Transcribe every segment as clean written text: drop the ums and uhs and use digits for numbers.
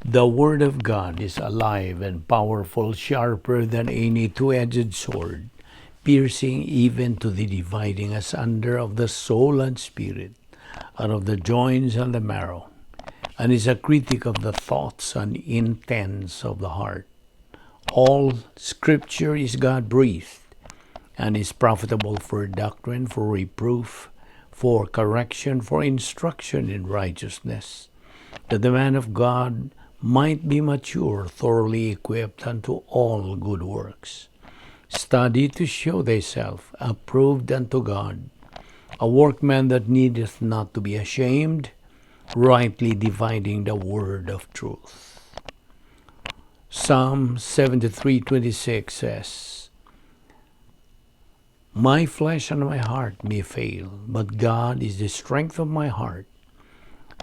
The Word of God is alive and powerful, sharper than any two-edged sword, piercing even to the dividing asunder of the soul and spirit, and of the joints and the marrow, and is a critic of the thoughts and intents of the heart. All Scripture is God-breathed, and is profitable for doctrine, for reproof, for correction, for instruction in righteousness, that the man of God might be mature, thoroughly equipped unto all good works. Study to show thyself approved unto God, a workman that needeth not to be ashamed, rightly dividing the word of truth. Psalm 73:26 says, "My flesh and my heart may fail, but God is the strength of my heart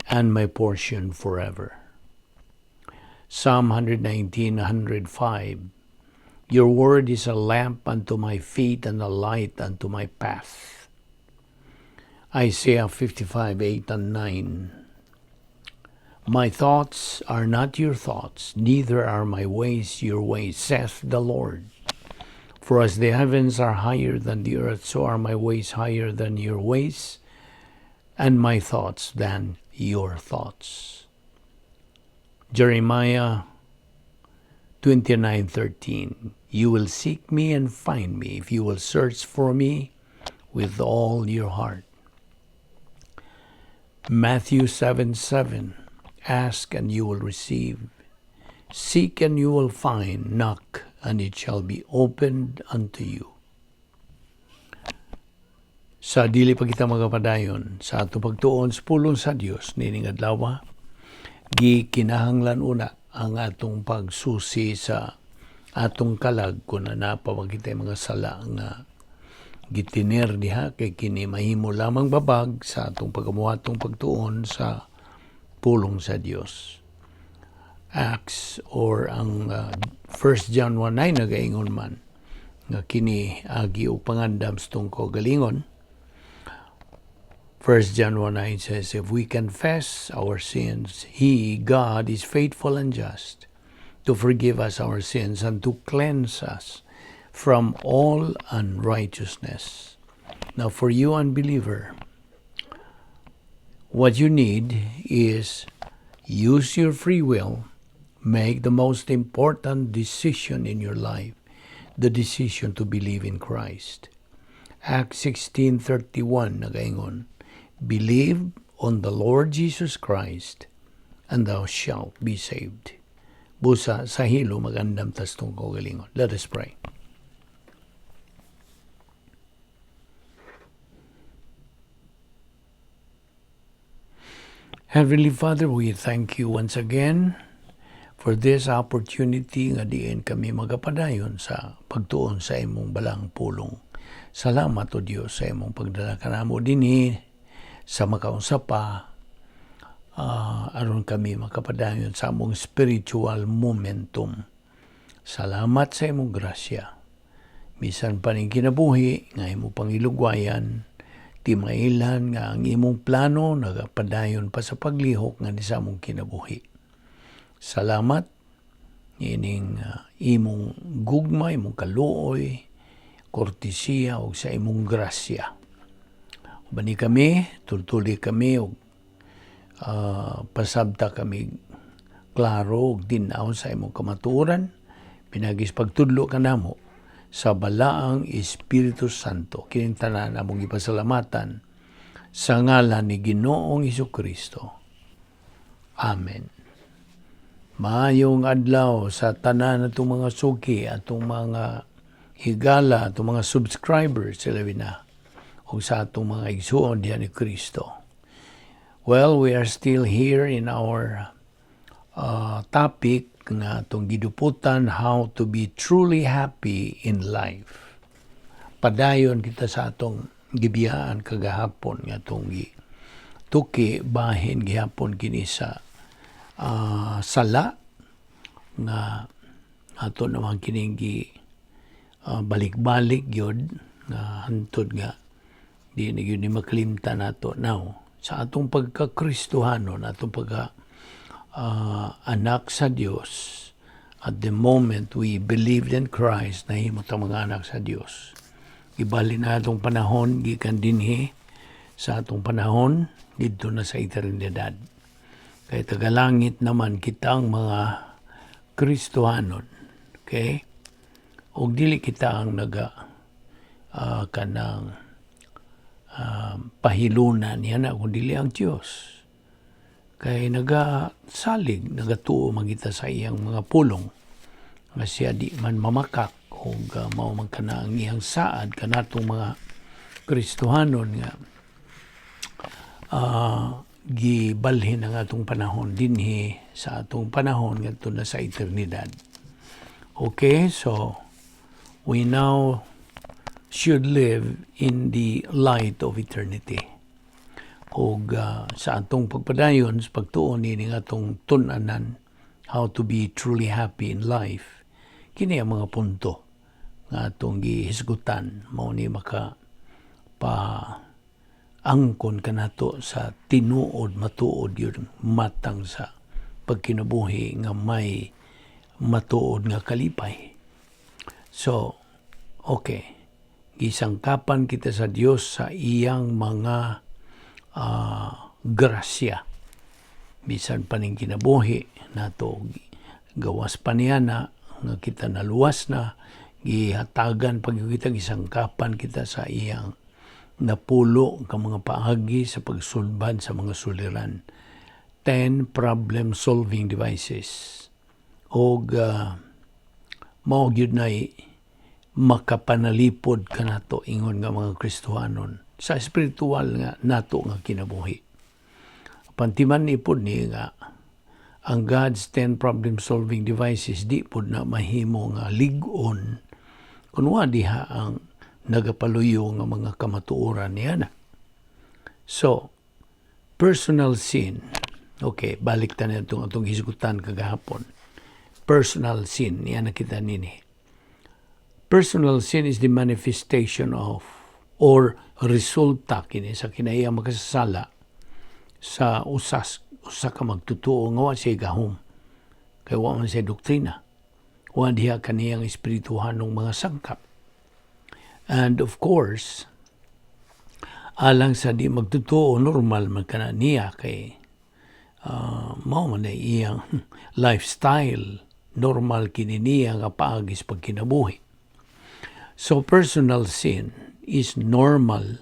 and my portion forever." Psalm 119:105, "Your word is a lamp unto my feet and a light unto my path." Isaiah 55:8 and 9, "My thoughts are not your thoughts, neither are my ways your ways, saith the Lord. For as the heavens are higher than the earth, so are my ways higher than your ways, and my thoughts than your thoughts." Jeremiah 29:13, "You will seek me and find me if you will search for me with all your heart." Matthew 7:7, "Ask and you will receive. Seek and you will find. Knock and it shall be opened unto you." Sa dili pa kita magapadayon sa ato pagtuon sa pulong sa Dios nining adlaw, gikinahanglan una ang atong pagsusi sa atong kalag kung naa pa ba kitay mga sala nga gitiner diha, kay kini mahimo lamang babag sa atong pagamuhatong pagtuon sa pulong sa Dios. Acts or ang 1 John 1:9 nagaingon man nga kini agi og pangandam sa atong kaugalingon. 1 John 1:9 says, "If we confess our sins, He, God, is faithful and just to forgive us our sins and to cleanse us from all unrighteousness." Now, for you, unbeliever, what you need is use your free will, make the most important decision in your life, the decision to believe in Christ. Acts 16:31 nagaingon, "Believe on the Lord Jesus Christ and thou shalt be saved." Busa sa hilo magandam tas atong kaugalingon. Let us pray. Heavenly Father, we thank you once again for this opportunity nga diin kami magapadayon sa pagtuon sa imong balaang pulong. Salamat, O Dios, sa imong pagdala kanamo dinhi sa makaunsa pa aron kami makapadayon sa among spiritual momentum. Salamat sa imong grasya. Bisan pa ning kinabuhi nga imo pangilugwayan, timailhan nga ang imong plano nagapadayon pa sa paglihok nga ni sa among kinabuhi. Salamat ining imong gugma, imong kaluoy, kortesiya ug sa imong grasya. Ubani kami, tultuli kami ug pasabta kami klaro ug tin-aw sa imong kamatuoran pinaagi sa pagtudlo kanamo sa balaang Espiritu Santo. Kining tanan among gipasalamatan sa ngalan ni Ginoong Kristo. Amen. Maayong adlaw sa tanan atong mga suki, atong mga higala, atong mga subscribers, labi na ug sa atong mga igsuon diha ni Kristo. Well, we are still here in our topic nga atong giduputan, "How to be truly happy in life." Padayon kita sa atong gibiyaan kagahapon nga atong gi tuki bahin gihapon kini sa sala nga ato naman kining gi balik-balik gyud nga hantod nga di na gyud ni makalimtan nato now sa atong pagka-Kristohanon, atong pagka Anak sa Dios. At the moment we believed in Christ, nahimo ta mga anak sa Dios. Ibalhin na atong panahon gikan dinhi sa atong panahon didto na sa eternidad. Kay tagalangit naman kitang mga Kristohanon. Okay? Og dili kita ang naga kanang pahilunan niya na kung dili ang Dios. Kay nagasalig, nagatuo man kita sa iyang mga pulong nga siya di man mamakak og mao man kana ang iyang saad kanatong mga Kristohanon nga gibalhin ang atong panahon dinhi sa atong panahon ngadto na sa eternidad. Okay, so we now should live in the light of eternity. Og sa atong pagpadayon sa pagtuon nining atong tun-anan, how to be truly happy in life, kini ang mga punto nga atong gihisgutan. Mao ni maka pa angkon kanato sa tinuod, matuod yun matang sa pagkinabuhi nga may matuod nga kalipay. So, okay. Gisangkapan kita sa Dios sa iyang mga grasya. Bisan pa ning kinabuhi nato, gawas pa niya na nga kita naluwas na, gihatagan pag kita, gisangkapan kita sa iyang napulo ka mga paagi sa pagsulbad sa mga suliran. 10 problem solving devices. Og mao gyud nay makapanalipod kanato ingon nga mga Kristohanon sa espiritual nga nato nga kinabuhi. Pantiman ipod ni nga ang God's 10 problem solving devices di pod na mahimo nga lig-on kung wa diha ang nagapaluyo nga mga kamatuoran niya na. So, personal sin. Okay, balik ta na itong atong hisgutan kagahapon. Personal sin, niya nakita nini. Personal sin is the manifestation of or resulta kini sa kinaiya makasasala sa usa ka magtutuo nga wa siya gahom. Kay wa man siya doktrina. Wa diha kaniyang espirituhanong mga sangkap. And of course, alang sa di magtutuo, normal man kana niya kay mao man na iyang lifestyle, normal kini niya nga paagi sa pagkinabuhi. So personal sin is normal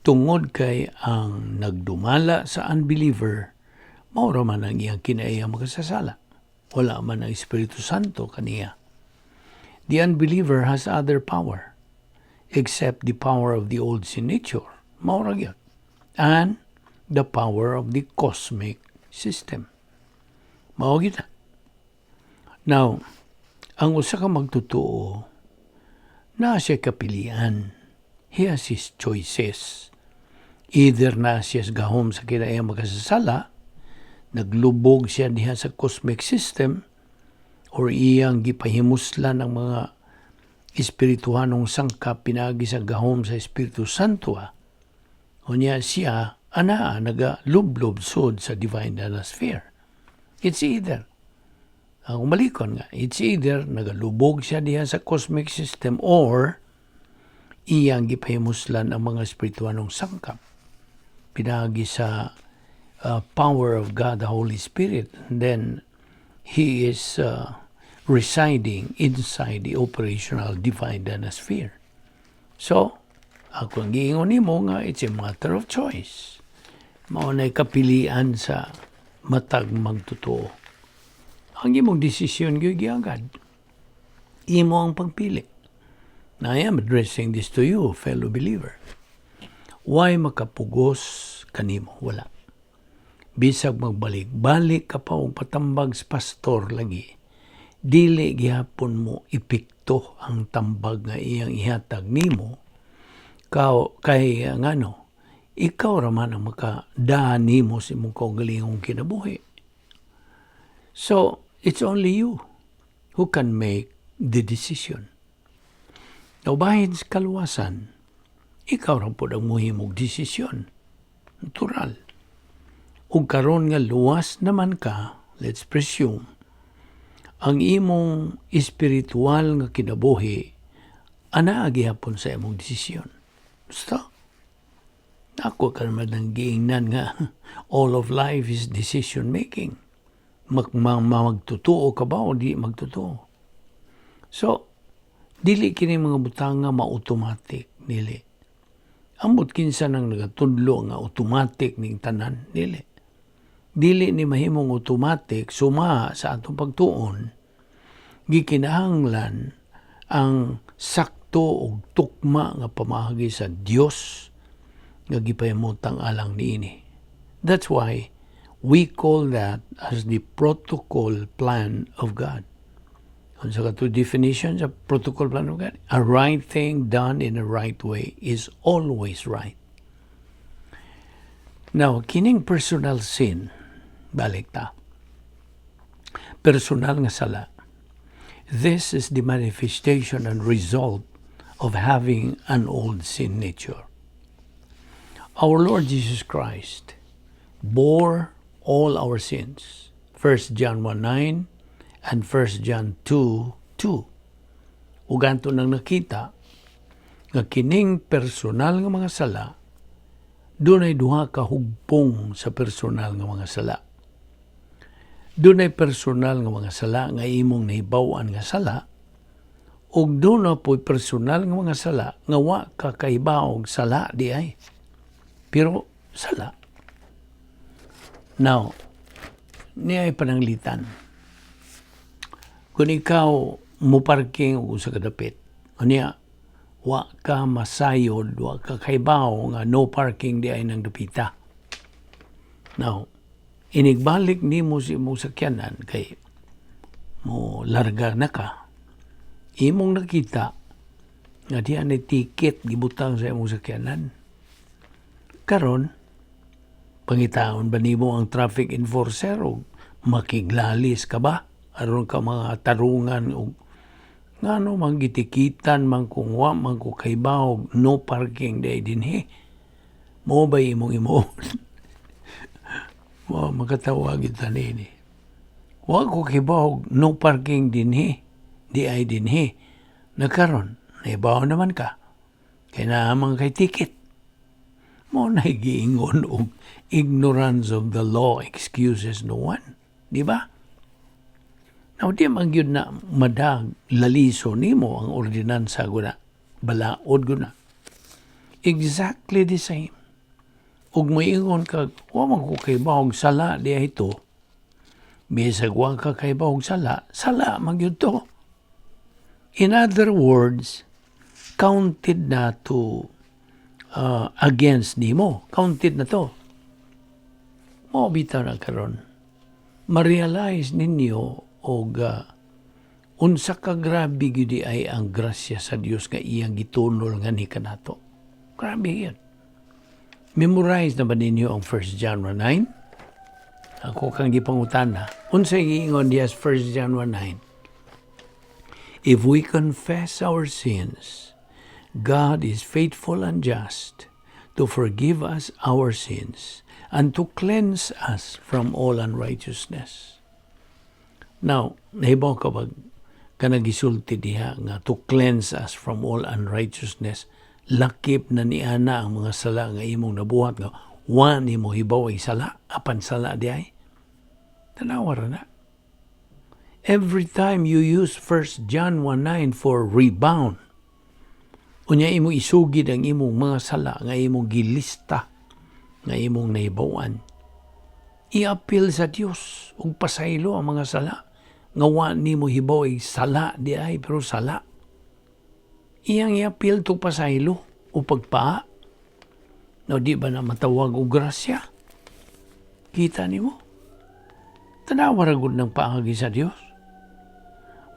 tungod kay ang nagdumala sa unbeliever, mao ra man ang iyang kinaiya makasasala. Wala man ang Espiritu Santo kaniya. The unbeliever has other power except the power of the old sin nature. Mao ra gyud. And the power of the cosmic system. Mao gyud. Now, ang usa ka magtotoo naa siya kapilian. He has his choices. Either na siya sa gahom sa kinaiya makasasala, naglubog siya diha sa cosmic system, or iyang gipahimuslan ang mga espirituhanong sangkap pinagi sa gahom sa Espiritu Santo. Unya siya anaa nagalublob sud sa divine sphere. It's either ang umalikon nga, it's either nagalubog siya diha sa cosmic system or iyang gipahimuslan ang mga espirituhanong sangkap pinagi sa power of God the Holy Spirit. And then he is residing inside the operational divine sphere. So, ako ang giingon nimo nga it's a matter of choice. Mao na'y kapilian sa matag magtotoo. Ang imong desisyon gyud giagad. Imo ang pagpili. Now, I am addressing this to you, fellow believer. Why makapugos kanimo? Wala. Bisag magbalik-balik ka pa og patambag sa pastor lagi, dili gihapon mo epekto ang tambag nga iyang ihatag nimo kaw kay ngano ikaw ra man ang makadaan nimo sa imong kaugalingong kinabuhi. So, it's only you who can make the decision. Now, bahin sa kaluwasan, ikaw ra pod ang muhimog desisyon. Natural. Ug karon nga luwas naman ka, let's presume, ang imong espiritual nga kinabuhi anaa gihapon sa imong desisyon. Basta, ako ka naman ang giingnan nga all of life is decision making. Magtutuo ka ba o di magtutuo? So, dili kini mga butang nga ma-automatic, dili. Ambot kinsa nang nagatudlo nga automatic ning tanan, dili. Dili ni mahimong automatic suma sa atong pagtuon. Gikinahanglan ang sakto ug tukma nga pamaagi sa Dios nga gipahimutang alang niini. That's why we call that as the protocol plan of God. Unsa kato definition sa protocol plan of God? A right thing done in the right way is always right. Now, kining personal sin, balik ta. Personal nga sala. This is the manifestation and result of having an old sin nature. Our Lord Jesus Christ bore all our sins. 1 John 1:9 and 1 John 2:2. Ug ato nang nakita nga kining personal nga mga sala, dunay duha ka hugpong sa personal nga mga sala. Dunay personal nga mga sala nga imong nahibaw-an nga sala ug duna po'y personal nga mga sala nga wa ka kahibaw sala diay. Pero sala. Now, niay pananglitan. Kung ikaw mo parking og usa ka dapit, unya wa ka masayod, wa ka kahibaw nga no parking diay ng dapita. Now, inigbalik nimo sa imong sakyanan kay mo larga na ka, imong nakita nga diha ni ticket gibutang sa imong sakyanan. Karon, pangitaon ba nimo ang traffic enforcer o makiglalis ka ba? Aron ka mga tarungan og ngano man gitikitan man kung wa man ko kahibaw no parking diay dinhi? Mo ba imong imo? Mo makatawa gyud ta nini. Wa ko kahibaw no parking dinhi. Di ay dinhi. Nakaron, nahibaw naman ka. Kay naa man kay ticket. Mo na giingon og ignorance of the law excuses no one. Di ba? Now, di man gyud na madag laliso nimo ang ordinansa guna. Balaod guna. Exactly the same. Ug moingon ka, wa man ko kahibaw sala di ito. Bisag wa ka kahibaw sala, sala man gyud to. In other words, counted na to against nimo. Counted na to. Mo bitaw na karon. Ma-realize ninyo og unsa ka grabe gyud ay ang grasya sa Dios nga iyang gitunol nganhi kanato. Grabe yun. Memorize na ba ninyo ang 1 John 1:9? Ako kang gipangutana. Unsa giingon diya sa 1 John 1:9? If we confess our sins, God is faithful and just to forgive us our sins and to cleanse us from all unrighteousness. Now, nahibaw ka ba kanang gisulti diha nga to cleanse us from all unrighteousness, lakip na niana ang mga sala nga imong nabuhat nga wa nimo hibaw ay sala, apan sala di ay? Tanawa ra na. Every time you use 1 John 1:9 for rebound, unya imo isugid ang imong mga sala nga imong gilista nga imong nahibaw-an, i-appeal sa Dios ug pasaylo ang mga sala nga wa nimo hibaw ay sala di ay, pero sala. Iyang i-appeal to pasaylo o pagpaa. No, di ba na matawag og grasya? Kita nimo? Tanawa ra gud ng paagi sa Dios.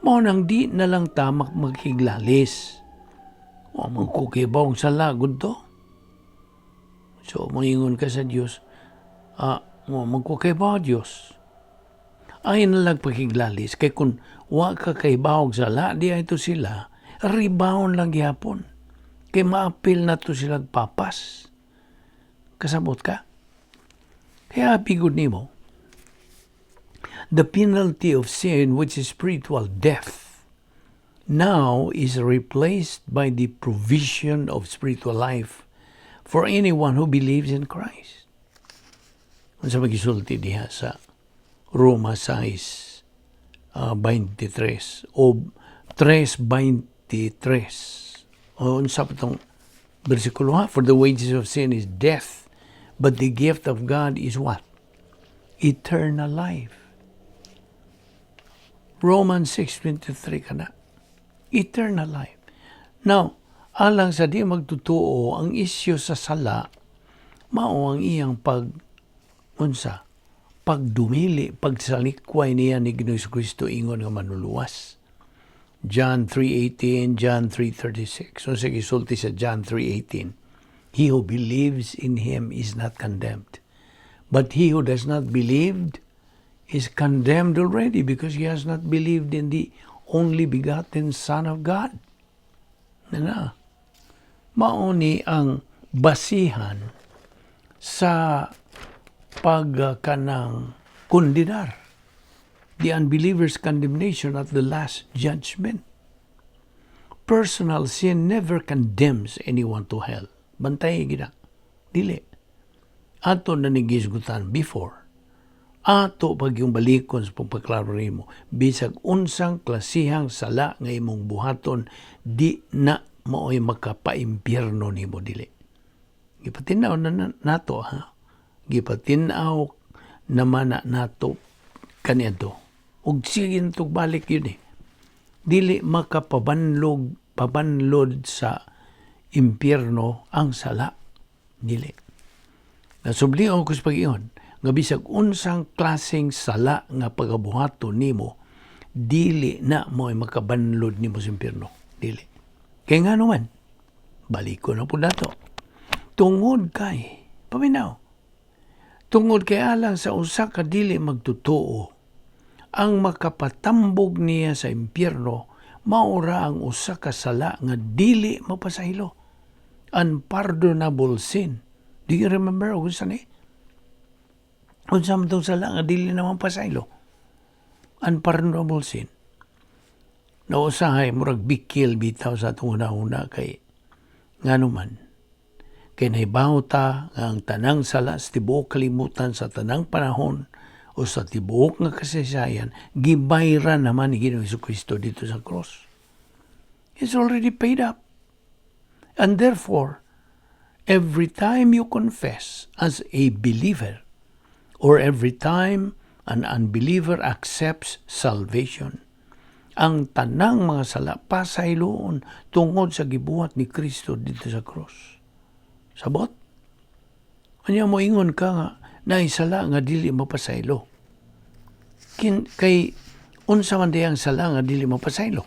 Mao nang di na lang ta maghiglalis. Wa man ko kibaw sala gud to. So, moingon ka sa Dios, wa man ko kibaw, Dios. Ay na lang paghiglalis, kay kung wa ka kahibaw sala, di ay to sila, rebound lang gihapon. Kay maapil na to sila papas. Kasabot ka? Kaya pigod nimo. The penalty of sin, which is spiritual death, now is replaced by the provision of spiritual life for anyone who believes in Christ. Unsa magisulti diha sa Roma 6, 23 o 3.23? O unsa pa tong bersikulo, ha? For the wages of sin is death, but the gift of God is what? Eternal life. Romans 6.23 kana. Eternal life. Now, alang sa di magtotoo, ang isyu sa sala, mao ang iyang pag, unsa, pagdumili, pagsalikway niya ni Ginoong Kristo ingon nga manluluwas. John 3.18, John 3.36. So, sige, sulti sa John 3.18. He who believes in Him is not condemned. But he who does not believe is condemned already because he has not believed in the only begotten Son of God. Na mao ni ang basihan sa pagkanang kundinar. The unbeliever's condemnation at the last judgment. Personal sin never condemns anyone to hell. Bantay gina. Dili. Ato na nigisgutan before. Ato pag yung balikon sa pagpaklaro nimo, bisag unsang klasihang sala nga imong buhaton, di na maoy makapaimpyerno nimo, dili. Gipatin-aw na nato, ha. Gipatin-aw naman na nato kaniadto. Ug sige natog balik yun eh. Dili makapabanlog pabanlod sa impyerno ang sala. Dili. Nasublion ko sa pag-ingon nga bisag unsang klaseng sala nga pagabuhaton nimo, dili na mo ay makabanlod nimo sa impyerno. Dili. Kay nga naman, balik ko na po dato. Tungod kay, paminaw, tungod kay alang sa usa ka dili magtotoo, ang makapatambog niya sa impyerno, maura ang usa ka sala nga dili mapasaylo. Unpardonable sin. Do you remember kung saan eh? Unsa man tong sala nga dili na mapasaylo? Unpardonable sin. Nausahay, murag bikil bitaw sa atong una-una kay ngano man kay nahibaw ta nga ang tanang sala sa tibuok kalibutan sa tanang panahon o sa tibuok nga kasaysayan gibayran naman ni Ginoong Kristo dito sa cross. It's already paid up. And therefore, every time you confess as a believer or every time an unbeliever accepts salvation, ang tanang mga sala pasayloon tungod sa gibuhat ni Kristo dito sa cross. Sabot? Anya mo ingon ka nga naay sala nga dili mapasaylo? Kay unsa man ang sala nga dili mapasaylo?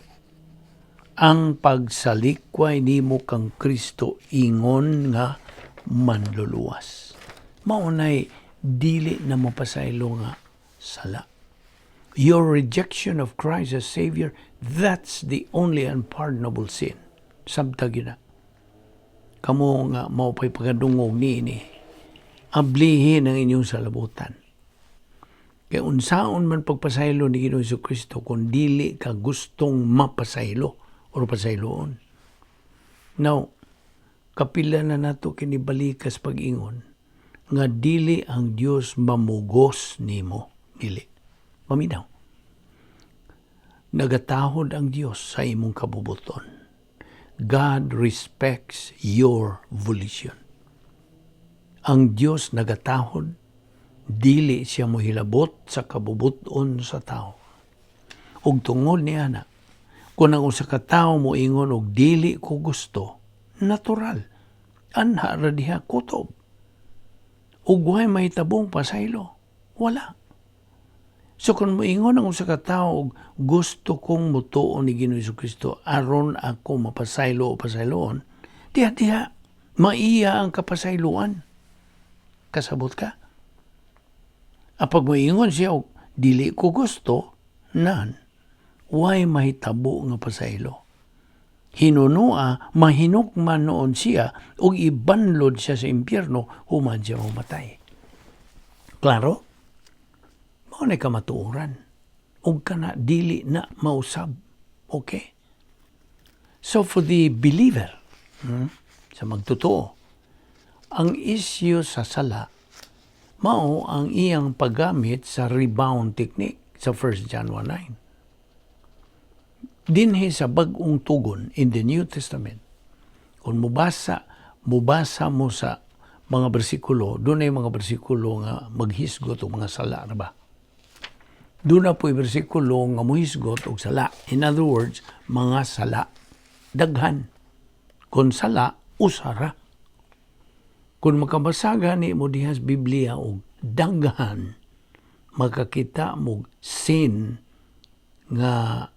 Ang pagsalikway nimo kang Kristo ingon nga manluluwas. Maunay dili na mapasaylo nga sala. Your rejection of Christ as Savior, that's the only unpardonable sin. Sabta gyud na. Kamo nga mao pa'y pagkadungog niini, ablihin ang inyong salabutan. Kay unsaon man pagpasaylo ni Ginoong Kristo kung dili ka gustong mapasaylo o pasayloon? Now, kapila na nato kini balikas pag-ingon nga dili ang Dios mamugos nimo, dili. Paminaw. Nagatahod ang Dios sa imong kabubuton. God respects your volition. Ang Dios nagatahod, dili siya mohilabot sa kabubuton sa tao. Ug tungod ni ana, kung ang usa ka tawo moingon og dili ko gusto, natural. Anha ra diha kutob. Ug way mahitabong pasaylo. Wala. So kung moingon ang usa ka tawo og gusto kong mutuo ni Ginoong Kristo aron ako mapasaylo o pasayloon, diha diha maiya ang kapasayloan. Kasabot ka? Apag moingon siya og dili ko gusto, nan way mahitabo nga pasaylo. Hinunua, mahinukman noon siya ug ibanlod siya sa impyerno human siya mamatay. Klaro? Mao. Mao na kamatuoran. Ug kana dili na mausab. Okay? So for the believer, sa magtotoo, ang issue sa sala mao ang iyang paggamit sa rebound technique sa 1 John 1:9. Dinhi sa Bag-ong Tugon, in the New Testament, kung mubasa mo sa mga bersikulo, dunay mga bersikulo nga maghisgot og mga sala ra ba? Duna poy bersikulo nga muhisgot og sala. In other words, mga sala. Daghan. Kung sala, usa ra. Kung makabasa gani mo diha sa Biblia og daghan, makakita mo sin nga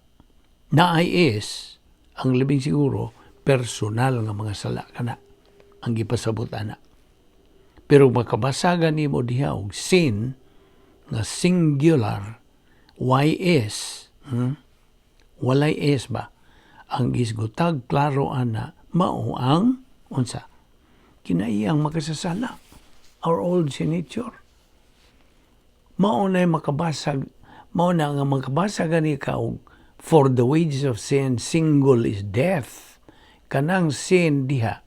naay is ang labing siguro personal nga mga sala kana ang gipasabot ana. Pero makabasa gani mo diha og sin nga singular, YS, Walay S ba? Ang gisgotag klaro ana mao ang unsa? Kinaiyang makasasala. Our old sin nature. Mao na makabasag, mao na nga makabasa gani ka og "For the wages of sin, single, is death." Kanang sin diha,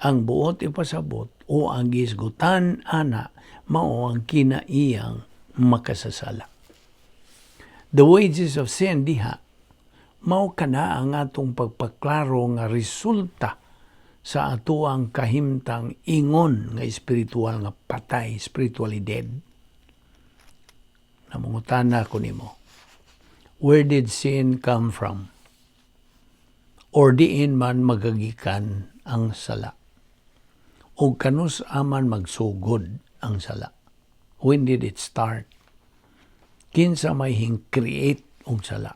ang buot ipasabot o ang gisgutan ana mao ang kinaiyang makasasala. The wages of sin diha mao kana ang atong pagpaklaro nga resulta sa atoang kahimtang ingon nga espiritual nga patay, spiritually dead. Namungutana ko nimo, where did sin come from? Or diin man magagikan ang sala? O kanus aman magsugod ang sala? When did it start? Kinsa may hing-create og sala?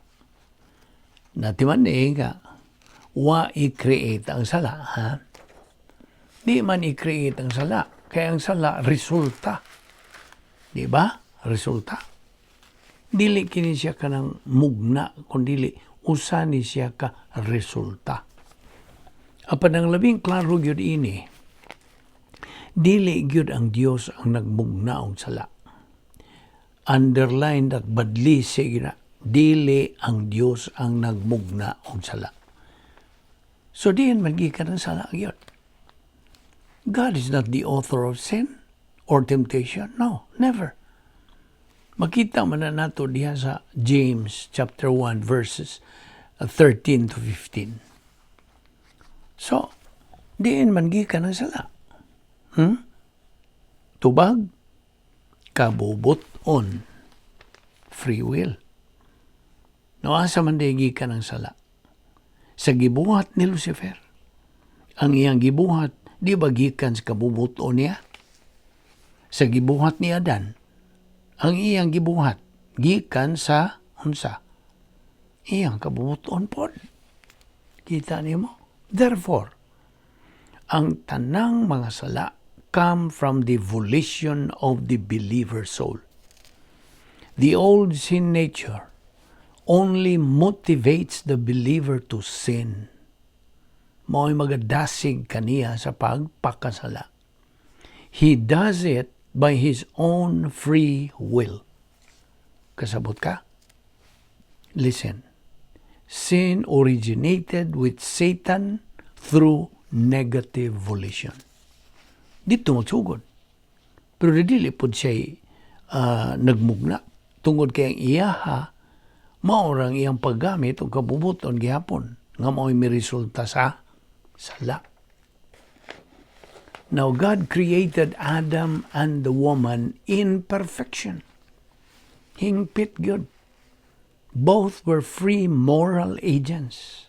Natiman ni nga, wa i-create ang sala, ha? Di man i-create ang sala. Kaya ang sala, resulta. Di ba? Resulta. Dili kini siya kanang mugna, kundi usa ni siya ka resulta. Apan ang labing klaro gyud ini, dili gyud ang Dios ang nagmugna og sala. Underline that badly, sige na. Dili ang Dios ang nagmugna og sala. So diin man gikan ang sala gyud? God is not the author of sin or temptation. No, never. Makita man na nato diha sa James chapter 1 verses 13 to 15. So, diin man gikan ang sala? Tubag, kabubut-on, free will. No, asa man di gikan ang sala? Sa gibuhat ni Lucifer. Ang iyang gibuhat, di ba gikan sa kabubuton niya? Sa gibuhat ni Adan, ang iyang gibuhat, gikan sa unsa? Iyang kabubuton pod. Kita nimo? Therefore, ang tanang mga sala come from the volition of the believer soul. The old sin nature only motivates the believer to sin. Mao'y magadasig kaniya sa pagpakasala. He does it by his own free will. Kasabot ka? Listen. Sin originated with Satan through negative volition. Didto magsugod. Pero dili pod siya nagmugna. Tungod kay ang iyaha, mao rang iyang paggamit og kabubuton gihapon nga mao'y miresulta sa sala. Now, God created Adam and the woman in perfection. Hingpit gyud. Both were free moral agents.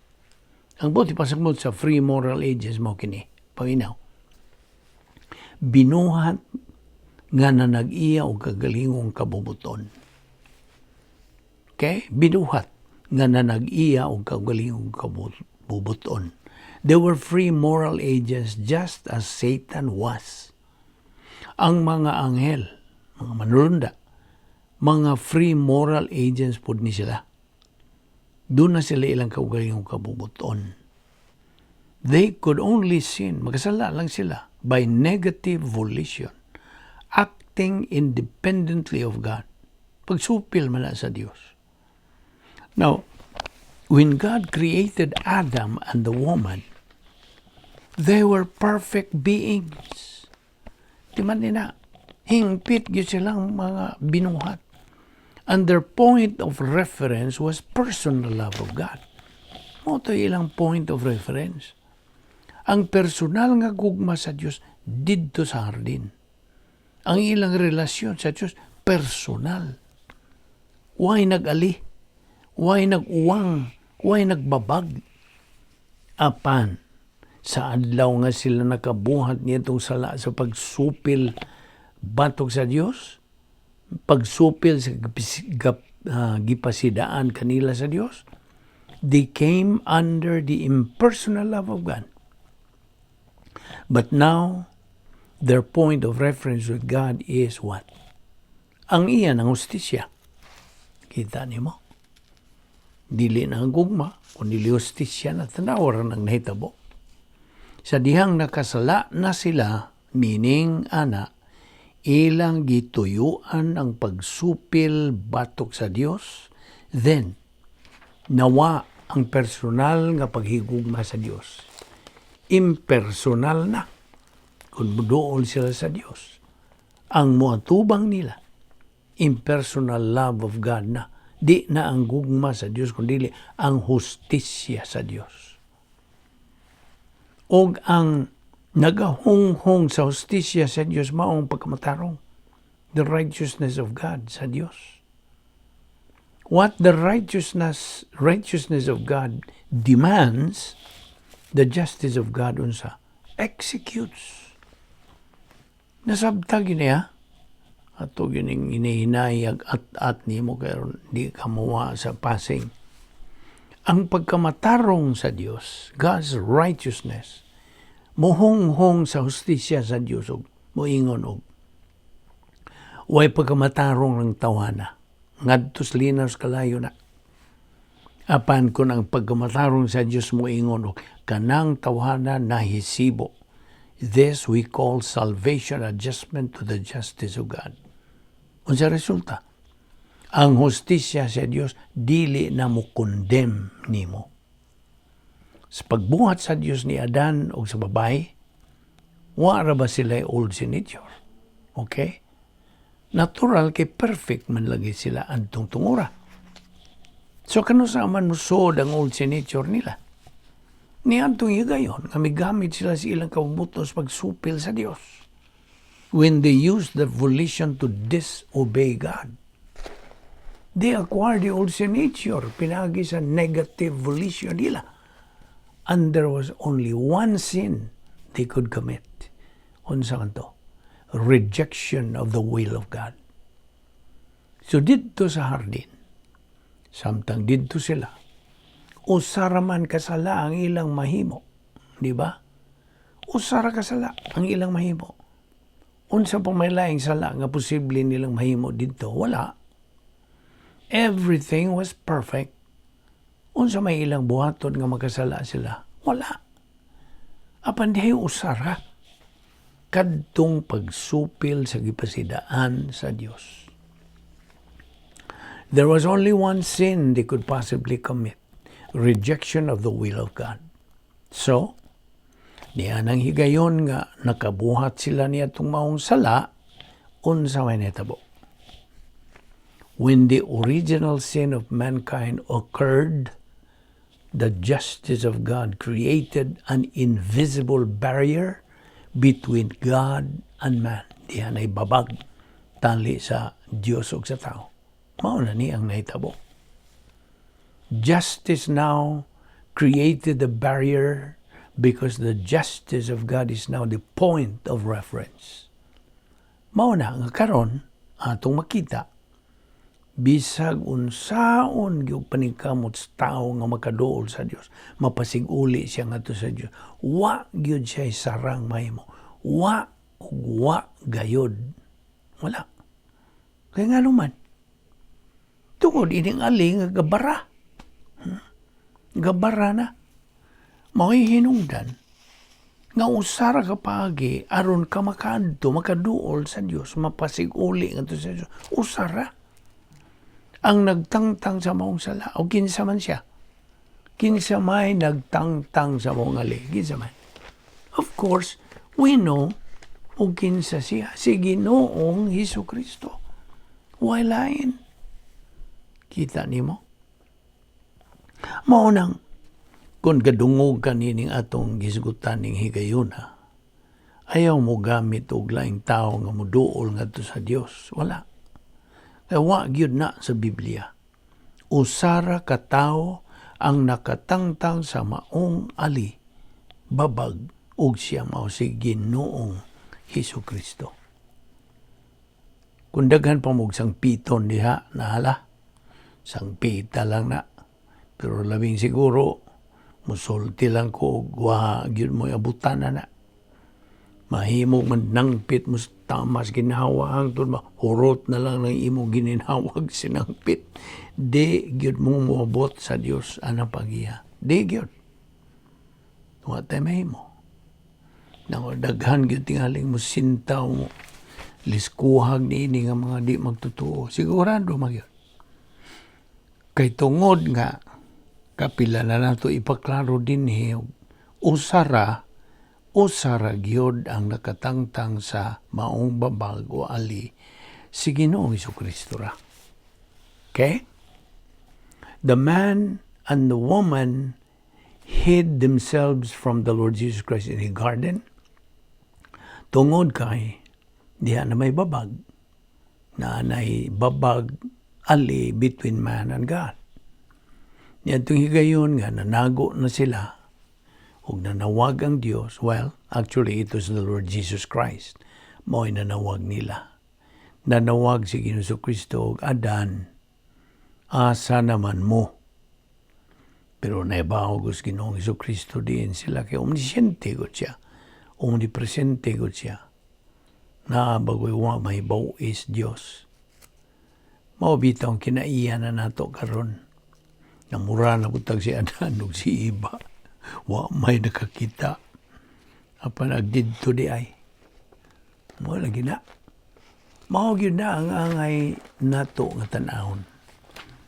Ang buot ipasabot sa free moral agents mao kini. Paminaw. Binuhat nga na nag-iya og kagalingong kabubuton. Okay? Binuhat nga na nag-iya og kagalingong kabubuton. They were free moral agents just as Satan was. Ang mga anghel, mga manulunda, mga free moral agents pod ni sila. Duna sila ilang kaugalingong kabubuton. They could only sin, makasala lang sila, by negative volition, acting independently of God. Pagsupil man na sa Dios. Now, when God created Adam and the woman, they were perfect beings. Di man nina, hingpit gyud silang mga binuhat. And their point of reference was personal love of God. Mao to ilang point of reference. Ang personal nga gugma sa Dios didto sa hardin. Ang ilang relasyon sa Dios, personal. Way nag-ali? Way nag-uwang? Way nagbabag? Apan sa adlaw nga sila nakabuhat niadtong sala sa pagsupil batok sa Dios, pagsupil sa gipasidaan kanila sa Dios, they came under the impersonal love of God. But now, their point of reference with God is what? Ang iya ang hustisya. Kita nimo? Dili na ang gugma, kundi hustisya na. Tanawa ra nang nahitabo. Sa dihang nakasala na sila, meaning ana, ilang gituyuan ang pagsupil batok sa Dios, then nawa ang personal nga paghigugma sa Dios. Impersonal na kung muduol sila sa Dios. Ang muatubang nila, impersonal love of God na. Di na ang gugma sa Dios, kundi ang hustisya sa Dios. Og ang nagahunghong sa hustisya sa Dios maong pagkamatarong. The righteousness of God sa Dios. What the righteousness of God demands, the justice of God unsa? Executes. Nasabta gini ha? Ato gining inihinayag at nimo kay di ka muwa sa passing. Ang pagkamatarong sa Dios, God's righteousness, muhunghong sa hustisya sa Dios og moingon og way pagkamatarong ng tawhana ngadto sa linaw sa kalayo na. Apan kung ang pagkamatarong sa Dios moingon og kanang tawhana nahisibo. This we call salvation adjustment to the justice of God. Unsa resulta? Ang hustisya sa Dios dili na mo condemn nimo. Sa pagbuhat sa Dios ni Adan og sa babae, wa ra ba sila old sin nature? Okay? Natural kay perfect man lagi sila adtong tungura. So kano sa man musod ang old sin nature nila? Ni adtong higayon nga migamit sila sa ilang kabubut-on pagsupil sa Dios. When they use the volition to disobey God, they acquire the old sin nature pinagi sa negative volition nila. And there was only one sin they could commit. Unsa kanto? Rejection of the will of God. So didto sa hardin, samtang didto sila, usa ra man kasala ang ilang mahimo. Di ba? Usa ra kasala ang ilang mahimo. Unsa pa may laing sala nga posible nilang mahimo didto? Wala. Everything was perfect. Unsa may ilang buhaton nga makasala sila? Wala. Apan dihay usa ra. Kadtong pagsupil sa gipasidaan sa Dios. There was only one sin they could possibly commit: rejection of the will of God. So, niya nang higayon nga nakabuhat sila niya itong maong sala, unsa may nahitabo? When the original sin of mankind occurred, the justice of God created an invisible barrier between God and man. Diha nay babag tali sa Dios ug sa tao. Mao na ni ang nahitabo. Justice now created the barrier because the justice of God is now the point of reference. Mao na nga karon atong makita, bisag unsaon gyud paningkamot sa tao nga makaduol sa Dios, mapasiguli siya ngadto sa Dios, wa gyud siya sarang mahimo. Wa ug wa gayod. Wala. Kay ngano man? Tungod ining ali nga gabara. Gabara na. Mao'y hinungdan nga usa ra ka paagi aron ka makaadto, makaduol sa Dios, mapasiguli ngadto sa Dios. Usa ra. Ang nagtangtang sa maong sala, o kinsa man siya? Kinsa may nagtangtang sa maong ali? Kinsa man? Of course, we know o kinsa siya. Si Ginoong Hesus Kristo. Way lain. Kita nimo? Mao nang kung gadungog ka nining atong gisgutan ning higayuna, ayaw mo gamit og laing tao nga muduol ngadto sa Dios. Wala. Kay wa gyud na sa Biblia. Usara ka tawo ang nakatangtang sa maong ali, babag, ug siya mao si Ginoong Hesus Kristo. Kung daghan pa mo sangpiton diha, nahala, sangpita lang na. Pero labing siguro, musulti lang ko, og wa gyud mo abutan na na. Mahimo man nangpit mo sa tamas ginhawa hangtod mahurot na lang ng imong gininhawag sinangpit. Di gyud mo moabot sa Dios anang pagiya. Di gyud. Wa tay mahimo. Nang daghan gyud tingaling mo sintaw mo liskuhag niini nga mga di magtotoo. Sigurado magyud. Kay tungod nga kapila na nato ipaklaro dinhi, usara gyud ang nakatangtang sa maong babag o ali, si Ginoong Kristo ra. Okay? The man and the woman hid themselves from the Lord Jesus Christ in a garden tungod kay diha na may babag na nay babag, ali, between man and God. Niadtong higayon nga nanago na sila ug nanawag ang Dios, well, actually it was the Lord Jesus Christ mao'y nanawag nila. Nanawag si Ginoong Kristo og, "Adan, asa naman mo?" Pero naibaw sa Ginoong Kristo diin sila kay omnisciente gud siya. Omnipresente gud siya. Naa bagoy wa may is Dios. Mao bitaw ang kinaiya na nato karon. Namura na butag si Adan ug si Iba. Wa may nakakita. Apan agdidto di ay. Mo lagi na. Mao gyud na ang angay nato nga tan-awon.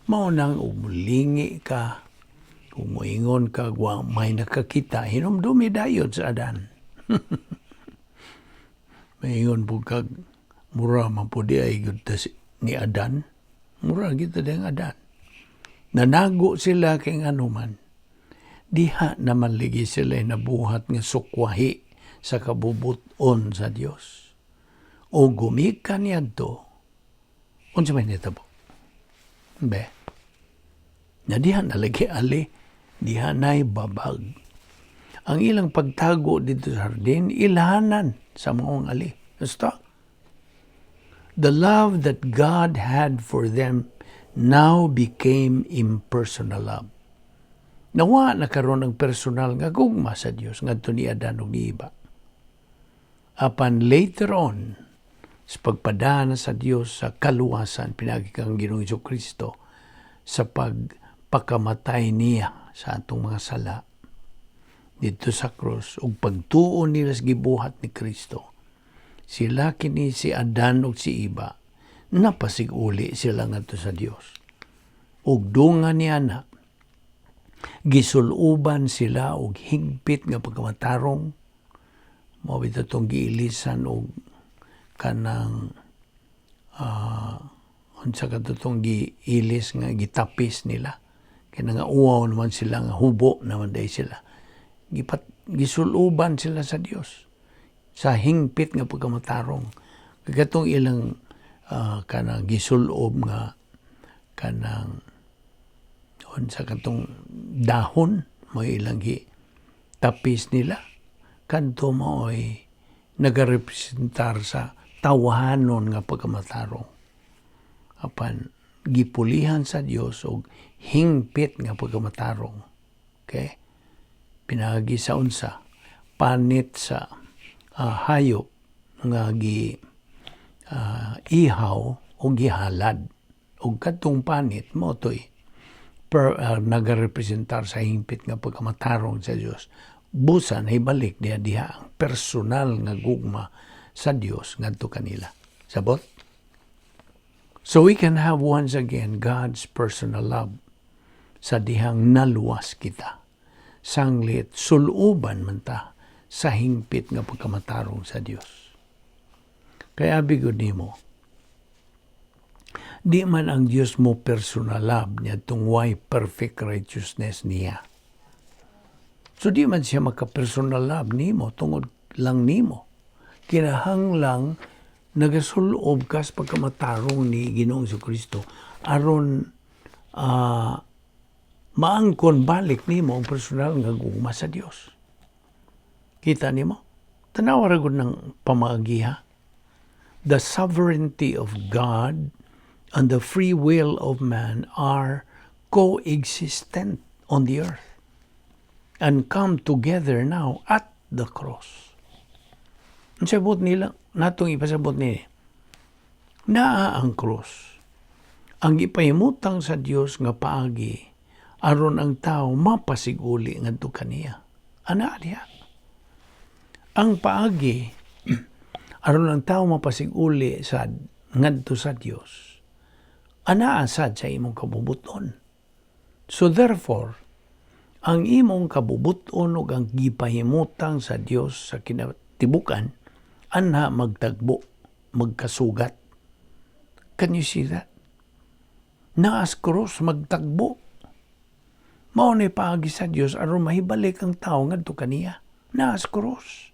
Mao nang umulingi ka, kung moingon ka, wa may nakakita, hinumdumi dayon sa Adan. Maingon po kag, mura man po di ay gud ta ni Adan. Mura kita di ang Adan. Nanago sila kay anuman. Diha naman ligi sila nabuhat nga sukwahi sa kabubuton sa Dios. O gumikan niadto, unsa may nitabo? Be, na diha na lagi ali, diha na'y babag. Ang ilang pagtago dito sa hardin, ilhanan sa maong ali. Basta. The love that God had for them now became impersonal love. Nawa na karon ang personal nga gugma sa Dios ngadto ni Adan ug ni Eva. Apan later on, sa pagpadana sa Dios sa kaluwasan pinagi kang Ginoong Kristo sa pagpakamatay niya sa atong mga sala dito sa krus ug pagtuo nila sa gibuhat ni Kristo, sila kini si Adan ug si Eva, napasiguli sila ngadto sa Dios ug dungan niya na gisuluban sila og higpit nga pagkamatarong. Mao bitaw tong giilisan og kanang unsa kadto tong giilis nga gitapis nila kay nga uwaw naman sila nga hubo naman day sila. Gipat gisuluban sila sa Dios sa hingpit nga pagkamatarong. Kay katong ilang kanang gisulob nga kanang unsa katong dahon mo ilang gi tapis nila kadto, maoy nagarepresentar sa tawahanon nga pagkamatarong, apan gipulihan sa Dios og hingpit nga pagkamatarong, okay, pinagi sa unsa panit sa hayop nga gi ihaw o gihalad, ug kadtong panit mo to'y nagarepresentar sa hingpit nga pagkamatarong sa Dios. Busa ibalik diha diha ang personal nga gugma sa Dios ngadto kanila. Sabot? So we can have once again God's personal love sa dihang naluwas kita. Sanglit suluban man ta sa hingpit nga pagkamatarong sa Dios. Kaya abi gud nimo, di man ang Dios mo personal love niya way perfect righteousness niya. So di man siya maka-personal love nimo tungod lang nimo. Kinahanglang nagasulob ka sa pagkamatarong ni Ginoong Kristo aron maangkon balik nimo ang personal nga gugma sa Dios. Kita nimo? Tanawa ra gud ng pamaagi, ha. The sovereignty of God and the free will of man are coexistent on the earth and come together now at the cross. Ang sabot nila, natong ipasabot ni naa ang cross. Ang ipahimutang sa Dios nga paagi aron ang tao mapasiguli ngadto kaniya. Ana diha. Ang paagi aron ang tao mapasiguli sa ngadto sa Dios. Anaa sad sa imong kabubuton. So therefore, ang imong kabubuton ug ang gipahimutang sa Dios sa kinatibukan anha magtagbo, magkasugat. Can you see that? Naas cross magtagbo. Mao ni paagi sa Dios aron mahibalik ang tao ngadto kaniya. Naas cross.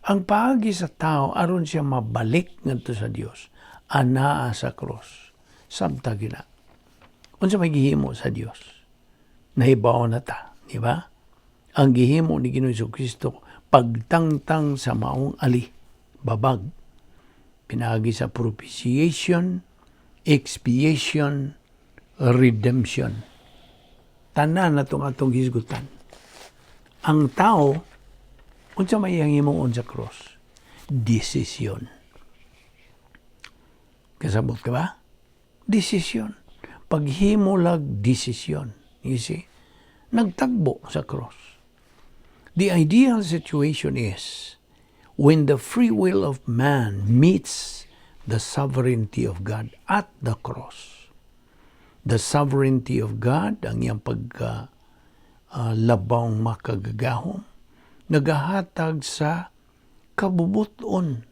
Ang paagi sa tao aron siya mabalik ngadto sa Dios anaa sa cross. Samtang gina. Unsa may gihimo sa Dios? Nahibaw na ta, di ba? Ang gihimo ni Ginoong Kristo pagtangtang sa maong ali, babag, pinaagi sa propitiation, expiation, redemption. Tanan na itong atong hisgutan. Ang tao, unsa may iyang himuon sa cross? Desisyon. Kasabot ka ba? Desisyon. Paghimo lag desisyon. You see? Nagtagbo sa cross. The ideal situation is when the free will of man meets the sovereignty of God at the cross. The sovereignty of God, ang iyang pagka labawng makagagahom, nagahatag sa kabubuton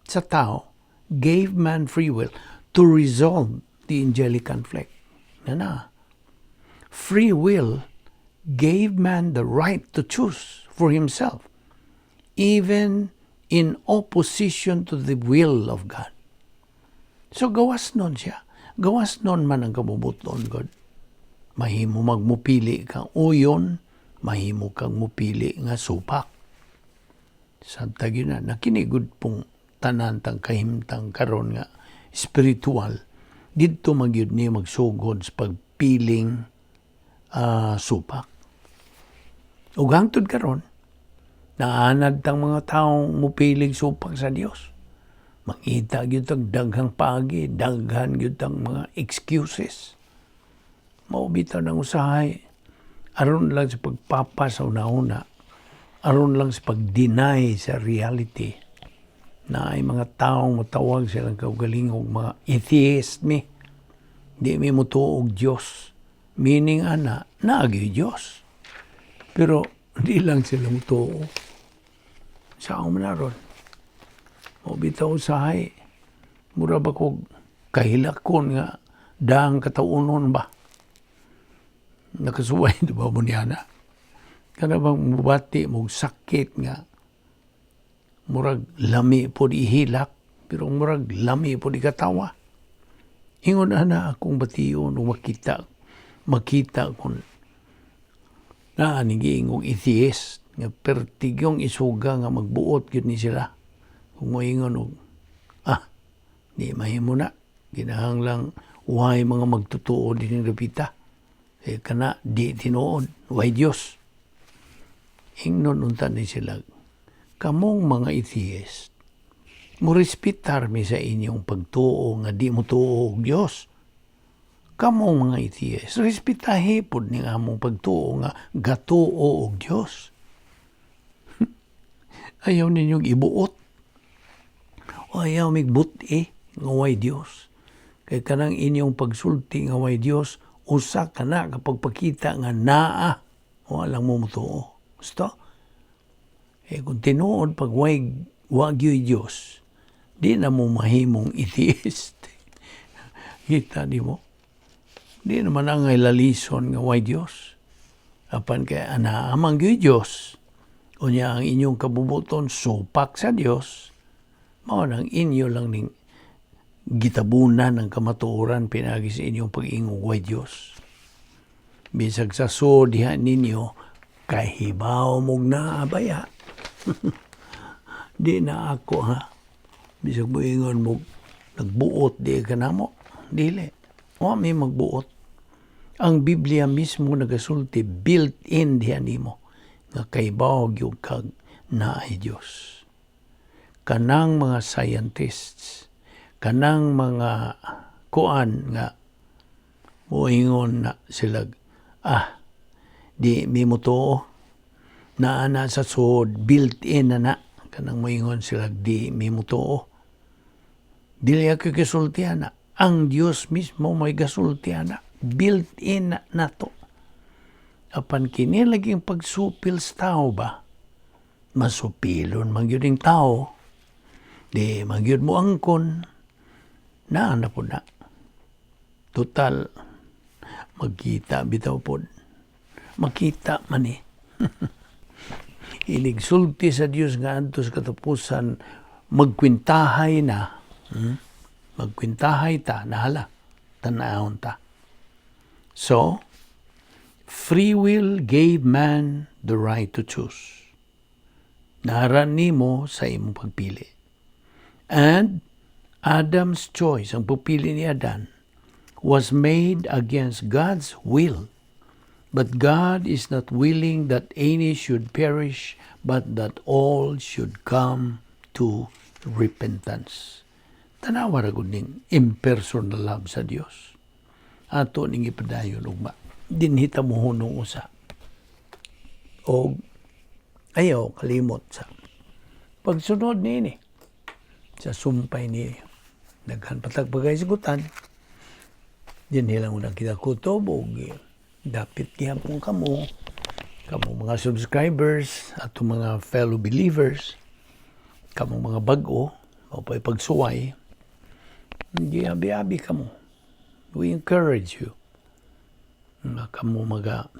sa tao, gave man free will to resolve the angelic conflict. Na na. Free will gave man the right to choose for himself, even in opposition to the will of God. So gawas nun siya. Gawas nun man ang kabubuton, God. Mahimo magmupili kang uyon, mahimo kang mupili nga supak. Samtang yun na, nakinigod pong tanan tang kahimtang karon nga spiritual, didto magyud ni magsugod sa pagpiling supak. Ug hangtod karon, naanad tang mga taong mupiling supak sa Dios. Mangita gyud tag daghang paagi, daghan gyud tang mga excuses. Mao bitaw nang usahay aron lang sa pagpapa sa una-una, aron lang sa pag-deny sa reality na ay mga taong motawag silang kaugalingong mga atheist mi. Di mi motuo og Dios. Meaning ana, naagi Dios. Pero di lang sila motuo. Sa man na ron. O bitaw usahay, mura ba kog kahilakon nga daang kataunon ba? Nakasuway, di ba mo niya na? Kana bang mubati mong sakit nga murag lami pod ihilak pero murag lami pod ikatawa. Ingon ana akong bation ug makita makita kon naa ni giingong atheist nga pertigyong isuga nga magbuot gyud ni sila. Kung moingon og di mahimo na, kinahanglang way mga magtutuo dinhing dapita. Eh, kana di tinuod, way Dios. Ingnon unta ni sila, kamong mga atheist, mo respetar mi sa inyong pagtuo nga di mo tuo og Dios. Kamong mga atheist, respetahe pod ni among pagtuo nga gatuo og Dios. Ayaw ninyong ibuot. O ayaw mig buti Nga way Dios. Kay kanang inyong pagsulti nga way Dios, usa ka na kapag pagpakita nga naa, wala mo mutuo. Gusto? Eh kung tinuod pag way wa gyoy Dios, di na mo mahimong atheist. Kita di mo? Di naman ang lalison nga way Dios. Apan kay anaa man gyoy Dios. Unya ang inyong kabubuton supak sa Dios. Mao nang inyo lang ning gitabunan ng kamatuoran pinaagi sa inyong pag-ingog way Dios. Bisag sa so diha ninyo, kahibaw mog naa baya. Di na ako ha. Bisag moingon mo nagbuot di ka namo. Dili. Wa mi magbuot. Ang Biblia mismo nagasulti, built-in diha nimo nga kahibaw gyud kag naay Dios. Kanang mga scientists, kanang mga kuan nga moingon na sila, "Ah, di mi motuo, naa na sa sulod, built in na na," kanang moingon sila, "Di mi motuo." Dili ako gisultihan na. Ang Dios mismo may gasultihan na. Built in na nato. Apan kini laging pagsupil sa tao ba? Masupilon man gyud ning tao. Di man gyud mo angkon. Naa na po na. Total, magkita bitaw pod. Makita man eh. Inigsulti sa Dios nga adto sa katapusan magkwintahay na. Magkwintahay ta, nahala. Tanahon ta. So, free will gave man the right to choose. Naran nimo sa imong pagpili. And Adam's choice, ang pagpili ni Adan, was made against God's will. But God is not willing that any should perish, but that all should come to repentance. Tanawa ra gud ning impersonal love sa Dios. Ato ning ipadayon ugma. Dinhi ta mohunong usa. Og ayaw kalimot sa pagsunod niini sa sumpay ni daghan pa tag pagkahisgutan. Dinhi lang una kita kutob og dapit gihapon kamo kamo mga subscribers, ato mga fellow believers, kamo mga bag-o o pa'y pagsuway, giabi-abi kamo. We encourage you nga kamo maga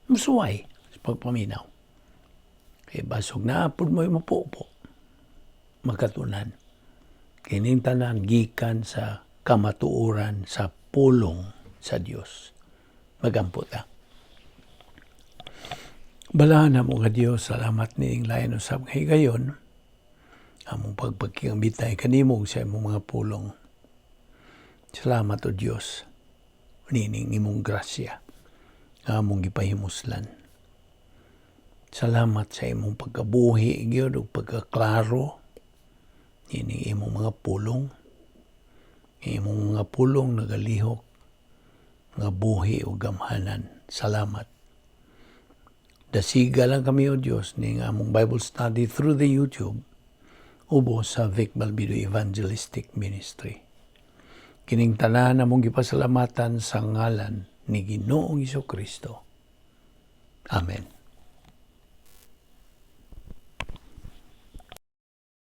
musuway sa pagpaminaw. Kay basog na pud mo'y mapupo makatunan. Kining tanan gikan sa kamatuoran sa pulong sa Dios. Magampo ta. Balaan mo nga Dios, salamat niing lain usab nga higayon. Among pagpagkingambitay kanimo sa imong mga pulong. Salamat, O Dios, nining imong grasya nga among gipahimuslan. Salamat sa imong pagkabuhi gyud ug pagkaklaro nining imong mga pulong. Imong mga pulong nagalihok nga buhi ug gamhanan. Salamat. Dasiga lang kami, O Dios, ning among Bible study through the YouTube ubos sa Vic Balbido Evangelistic Ministry. Kining tanan among gipasalamatan sa ngalan ni Ginoong Kristo. Amen.